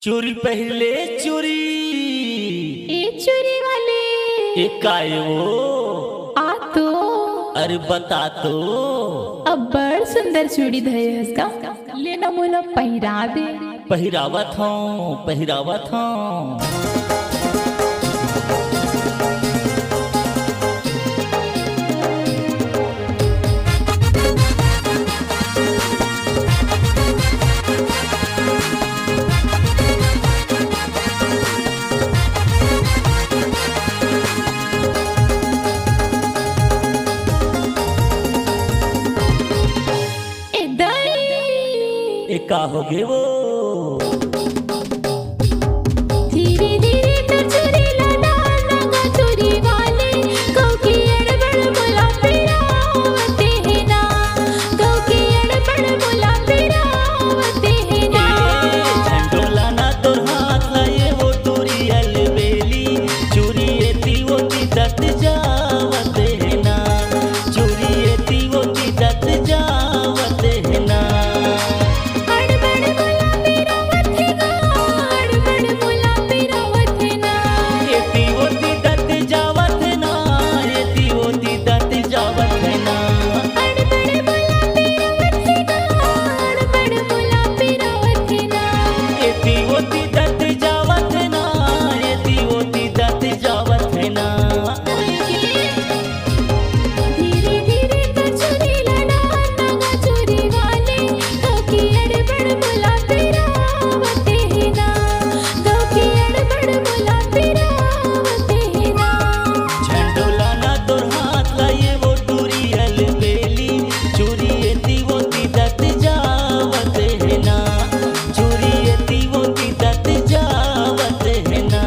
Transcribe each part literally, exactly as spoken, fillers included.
चूरी पहिर ले चूरी। ए चूरी वाले। ए काय वो? आ तो। अरे बता तो। अब्बड़ सुंदर चूड़ी धरे हस का। ले ना मोला पहिरा दे। पहिरावत हूँ, पहिरावत हूँ। ए दाई। ए का हो गे वो? धीरे धीरे तो चूरी ला डाल ना गा चूरी वाले, कहो कि अड़बड़ मोला पिरावत हे ना, कहो कि अड़बड़ मोला पिरावत हे ना। ए, झंडोला ना तोर हाथ ला ये वो टूरी अलबेली, चूरी एती ओती दत जावत हे ना, चूरी एती ओती दत जावत हे ना। अड़बड़ मोला पिरावत हे ना, अड़बड़ मोला पिरावत हे ना। एती ओती दत जावत हे ना, एती ओती दत जावत हे ना। अड़बड़ मोला पिरावत हे ना, अड़बड़ मोला पिरावत हे ना। एती ओती दत जावत हे ना, एती ओती दत जावत हे ना। धीरे धीरे कचुरी लड़ा ना गा चूरी वाले, कहो कि अड़बड़ मोला पिरावत हे ना, कहो कि अड़बड़ मोला पिरावत हे ना। झंडोला ना तोर हाथ ला ये वो टूरी अलबेली, चूरी एती ओती दत जावत हे ना, चूरी एती ओती दत जावत हे ना।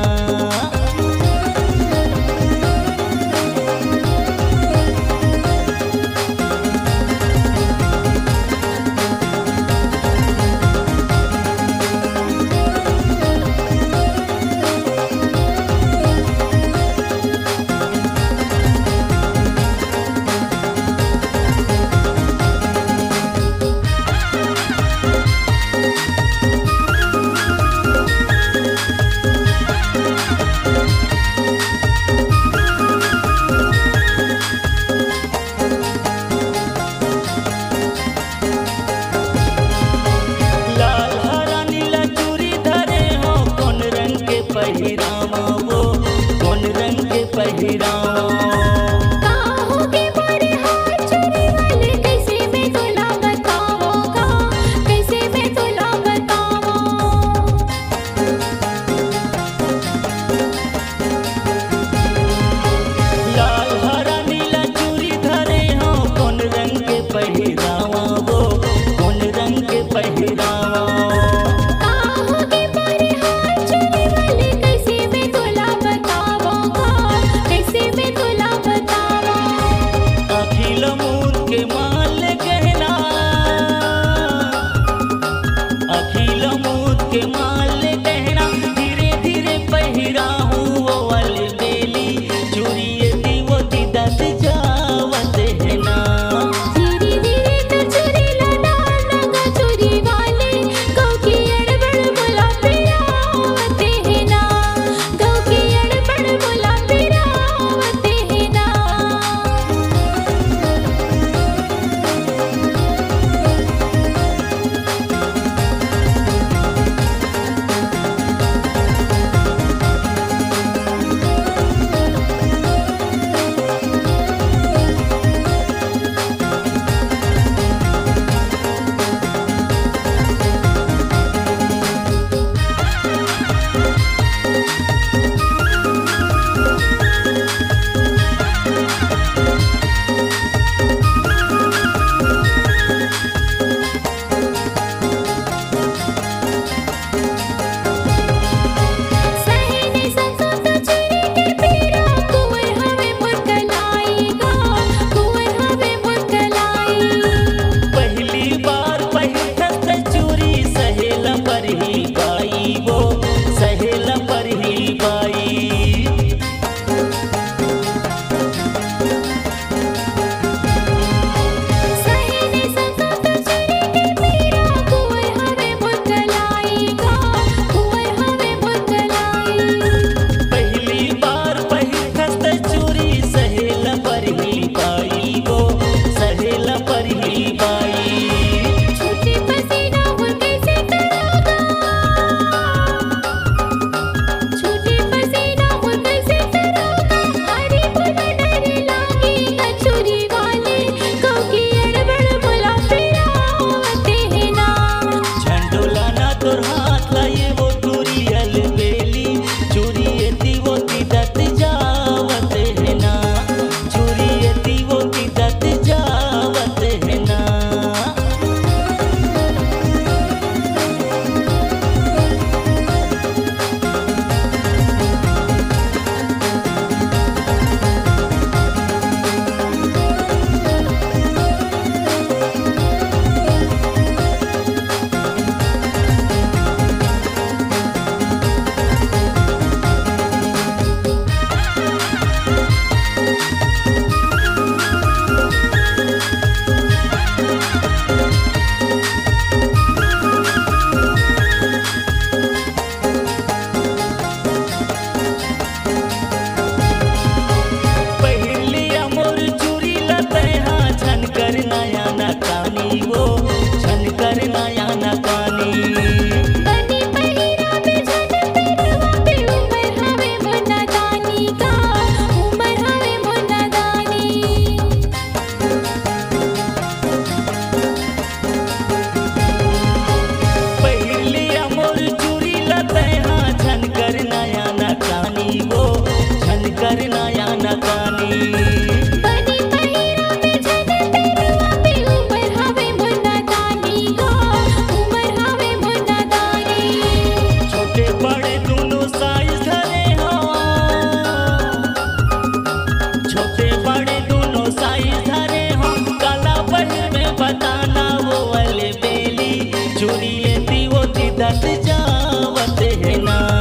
लाल हरा नीला चूरी धरे हो, कोन रंग के पहिरावा वो, कोन रंग के पहिरावा। का होगे मोरे हाल चूरी वाले, कइसे मैं तोला बतावों का, कइसे मैं तोला बतावों। लाल हरा नीला चूरी धरे हो, कोन रंग के पहिरावा वो, कोन रंग के पहिरावा। का होगे मोरे हाल चूरी वाले, कइसे मैं तोला तेहना